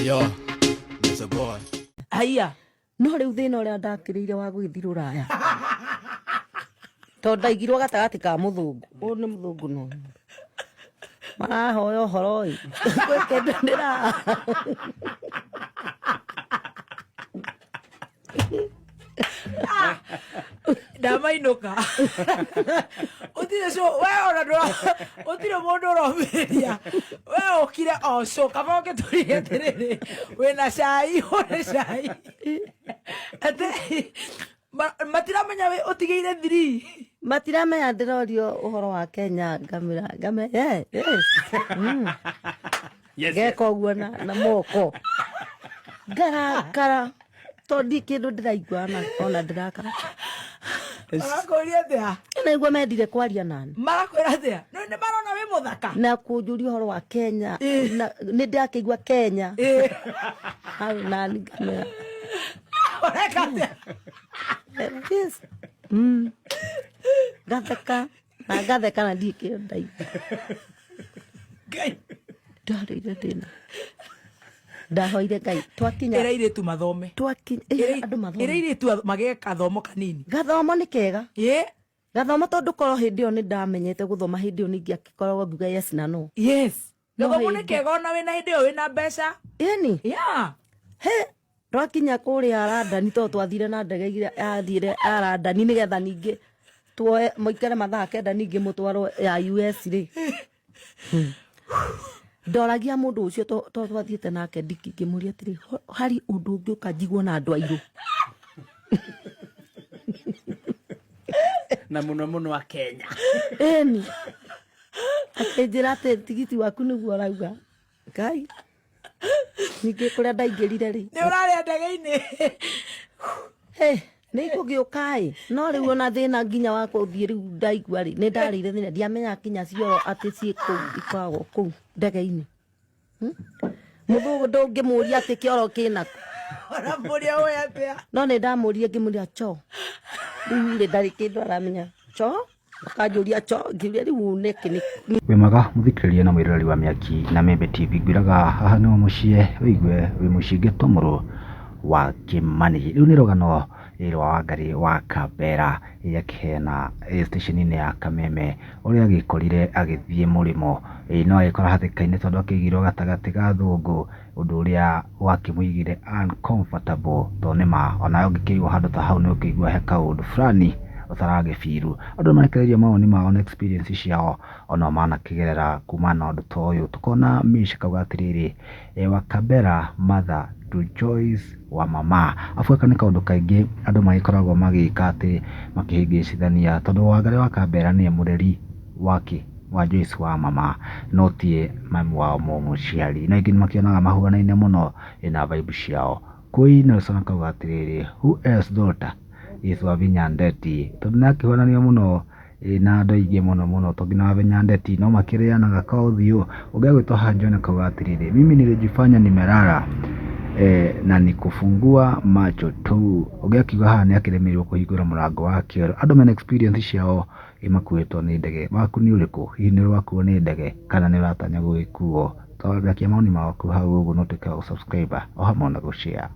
Yo, it's a boy. Haiya. No rĩu thĩna ũrĩa ndakĩrĩire wa gũgĩthiĩ rũraya, tondũ ndaigirwo gatagatĩ ka mũthũngũ, ũyũ nĩ mũthũngũ no marahoya ũhoro ĩ, gwĩ kĩndũ ndĩra Ndamainũka ũtirĩ cũ we ona ndũra ũtirĩ mũndũ ũromĩrĩria we ũkire o cũ kaba ũngĩtũrire atĩrĩrĩ wĩna cai ũrĩ cai atĩ matiramenya wĩ ũtigĩire thiri. Matiramenya ndĩrorio ũhoro wa Kenya, ngamĩra ngamĩra yeah, yes. Ngeka ũguo na moko ngarakara tondũ ndi kĩndũ ndĩraigua ona ndĩrakara. Marakũria atĩa? Naigua mendire kwaria nani. Marakwĩra atĩa? No nĩ marona wĩ mũthaka. Na kũnjũria ũhoro wa Kenya, na nĩ ndĩrakĩigua Kenya hau nani ngamĩra. Ũreka atĩa? Yes. Ngatheka na ngatheka na ndirĩ kĩndũ ndaigua. Ngai. Ndarĩire thĩna, ndahoire Ngai twakinya. Ĩra airĩtu mathome. Twakinya, ĩra andũ mathome. Ĩra airĩtu magĩe kathomo kanini. Gathomo nĩ kega. Ĩ. Gathomo tondũ korwo hĩndĩ ĩyo nĩ ndamenyete gũthoma, hĩndĩ ĩyo nĩ ingĩakoragwo ngiuga yes na no. Yes. No Gathomo nĩ hĩndĩ- kega ona wĩna hĩndĩ ĩyo wĩna mbeca. Ĩni. Yeah. He twakinya kũrĩa Randani, tondũ twathire na ndege iria yathire ya Randani nĩgetha ningĩ tuoe mũikare mathaa 9 ningĩ mũtwarwo ya US rĩ. Ndoragia mũndũ ũcio to twathiĩte nake ndiki, ngĩmũria atĩrĩ, harĩ ũndũ ũngĩ ũka njiguo na andũ airũ? Na mũno mũno a Kenya. Ĩni, akĩnjĩra atĩ tigiti waku nĩguo ũrauga. Ngai, ningĩ kũrĩa ndaingĩrire rĩ. Nĩ ũrarĩa ndege-inĩ. Hey, nĩ igũgĩũka ĩ, no rĩu ona thĩna nginya wa gũthiĩ rĩu ndaigua rĩ, nĩ ndarĩire thĩna, ndiamenya nginya cioro atĩ ciĩ kũu, ikoragwo kũu ndege-inĩ. Mũthũngũ ndũngĩmũria atĩ kĩoro kĩnakũ. Ũramũria ũĩ atĩa? No nĩ ndamũririe, ngĩmũria cho, rĩu rĩ ndarĩ kĩndũ aramenya cho, akanjũria cho, ngĩũria rĩu nĩkĩ nĩ Wĩ mwega mũthikĩrĩria na mwĩroreri wa Mĩaki na Mĩembe TV, ngwĩraga haha nĩho mũciĩ wĩigue wĩ mũciĩ ngĩtwo wa Kĩmani. Rĩu nĩ rũgano rwa Wangarĩ wa Kambera ĩrĩa akĩheana station-inĩ ya Kameme ũrĩa agĩkorire agĩthiĩ mũrĩmo, no agĩkora hatĩka-inĩ tondũ akĩigirwo gatagatĩ ga athũngũ, ũndũ ũrĩa wakĩmũigire uncomfortable tondũ nĩ ma onawe ũngĩkĩigwo handũ ta hau nĩ ũkũigua he kaũndũ fulani ũtaragĩ feel. Andũ nĩ marekereirie mawoni mao na experience ciao onao manakĩgerera kumana na ũndũ ta ũyũ. Tũkona Mish akauga atĩrĩrĩ, Wakabera mother to Joyce wa mama. Arabu gaka nĩ kaũndũ kaingĩ andũ magĩkoragwo magĩka atĩ makĩhĩngĩcithania tondũ Wangarĩ wa Kambera nĩwe mũreri wa kĩ? Wa Joyce wa mama no ti mami wao mũmũciari. No aingĩ nĩ makĩonaga mahuanaine mũno na vibe ciao. Kwĩ Nelson akauga atĩrĩrĩ, who else daughter is Wavinya Ndeti? Tondũ nĩ akĩhuananio mũno na andũ aingĩ mũno mũno to nginya Wavinya Ndeti no makĩrĩanaga ka ũthiũ. Ũngĩ agwĩtwo haha John akauga atĩrĩrĩ, mimi nilijifanya nimelala na ni kufungua macho tu. Ũngĩ akiuga haha nĩ akĩremeirwo kũhingũra mũrango wa kĩoro. Andũ mena experience ciao makuĩtwo nĩ ndege. Waku nĩ ũrĩkũ? Hihi nĩ ũrĩ wakuo nĩ ndege kana nĩ ũratanya gũgĩkuo? Twakia mawoni maku hau ũguo na ũtuĩke wa gũ subscribe o hamwe na gũ share.